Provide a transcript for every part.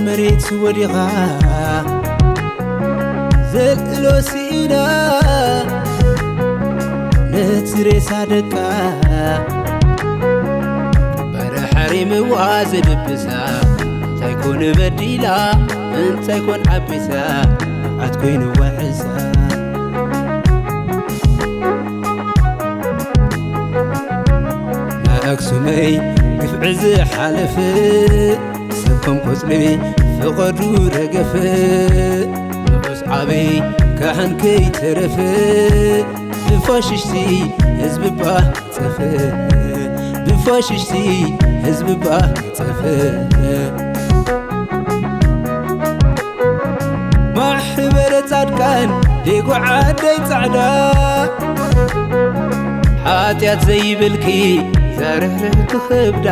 መሬት ወዲቓ ዘልእሎ ስኢና ነቲ ሬሳ ደቃ ባረ ሓሪምዋ ዝድብሳ እንታይ ኮን በዲላ እንታይ ኮን ዓቢሳ ዓት ኮይኑ ዋዕሳ ንኣክሱመይ ግፍዒ ዝሓለፈ ሰብ ከም ቆጽሊ ፍቐዱ ረገፈ ንዑስ ዓበይ ካህን ከይተረፈ ብፋሽሽቲ ህዝቢ ባህ ጸፈ ብፋሽሽቲ ህዝቢ ባህ ጸፈ ማሕበረ ጻድቃን ዴጎ ዓደይ ጻዕዳ ሓጢኣት ዘይብልኪ ዘርህርህ ትኽብዳ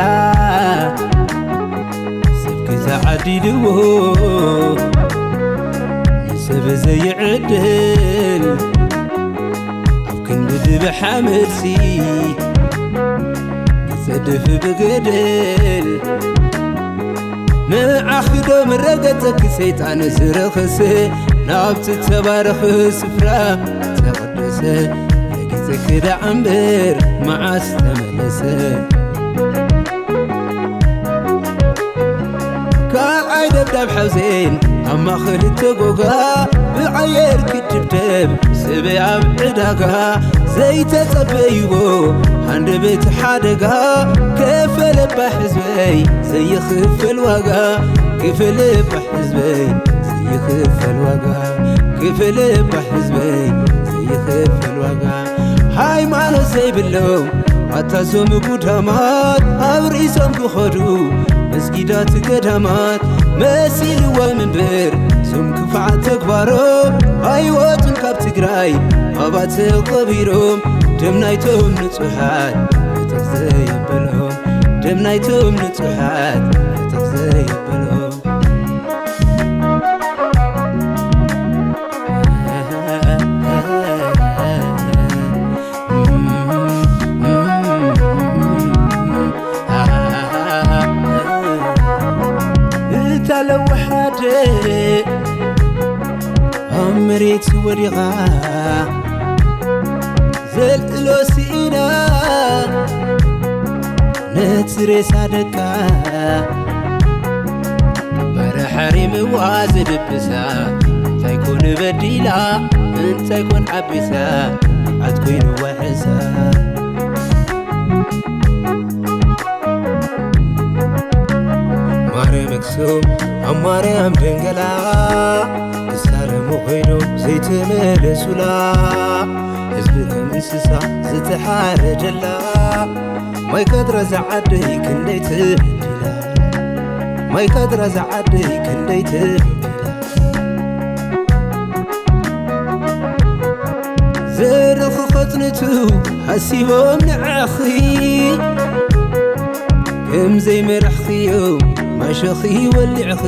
ሰብ ገዛ ዓዲልዎ ንሰብ ዘይዕድል ኣብ ክንዲ ድበ ሓመድሲ ክጸድፍ ብገደል ንዓኺ ዶ ምረገጸኪ ሰይጣን ዝረኸሰ ናብቲ ተባረኽ ስፍራ ተቐደሰ ረጊጸኪ ደኣ እምበር መዓስ ተመለሰ ካልኣይ ደብዳብ ሓውዜን ኣብ ማእኸል ተጎጋ ብዓየር ክድብደብ ስበይ ኣብ ዕዳጋ ዘይተጸበይዎ ሃንደበት ሓደጋ ክፍል እባ ህዝበይ ዘይኽፈል ዋጋ ክፍል እባ ህዝበይ ዘይኽፈል ዋጋ ክፍል እባ ህዝበይ ዘይኽፈል ዋጋ ሃይማኖት ዘይብሎም ኣታ ዞም ጉዳማት ኣብ ርእሶም ክኸዱ መስጊዳት ገዳማት መሲልዎም እምበር ዞም ክፋዓት ተግባሮም ኣይወጹን ካብ ትግራይ ኣባተ ቀቢሮም ደም ናይቶም ንጹሓት ፍትሕ ዘየበሎም ደም ናይቶም ንጹሓት ፍትሕ ዘየበሎም እታ ለወሓደ ኣብ መሬት ወዲቓ ዘልእሎ ስኢና ነቲ ሬሳ ደቃ ባረ ሓሪምዋ ዝድብሳ እንታይ ኮን በዲላ እንታይ ኮን ዓቢሳ ዓት ኮይንዋ ሕሳ ማርያም ኣክሱም ኣብ ማርያም ደንገላ ክሳለሙ ኮይኖም ዘይተመለሱላ ህዝቢ ከም እንስሳ ዝተሓረደላ ማይ ካድራ ዝዓደይ ክንደይ ትብድላ ማይ ካድራ ዝዓደይ ክንደይ ትብድላ ዘርኺ ኸጽንቱ ሓሲቦም ንዓኺ ከም ዘይመራሕኽዮም ማሸኺ ወሊዕኺ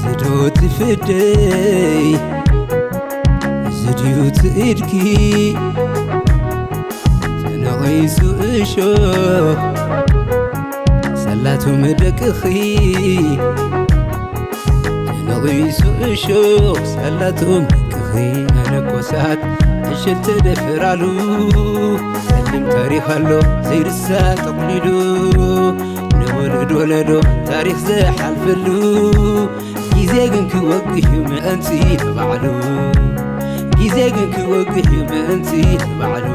ዝዶ ትፍደይ ዝድዩ ትእድኪ ተነቒሱ እሾኽ ሳላቶም ደቅኺ ተነቒሱ እሾኽ ሳላቶም ደቅኺ መነኮሳት ዕሽል ተደፍራሉ ጸሊም ታሪኽ ኣሎ ዘይርሳዕ ጠቕሊሉ ንወለዶ ወለዶ ታሪኽ ዝሓልፈሉ ግዜ ግን ክወግሕ እዩ ምእንቲ ንባዕሉ ግዜ ግን ክወግሕ እዩ ምእንቲ ንባዕሉ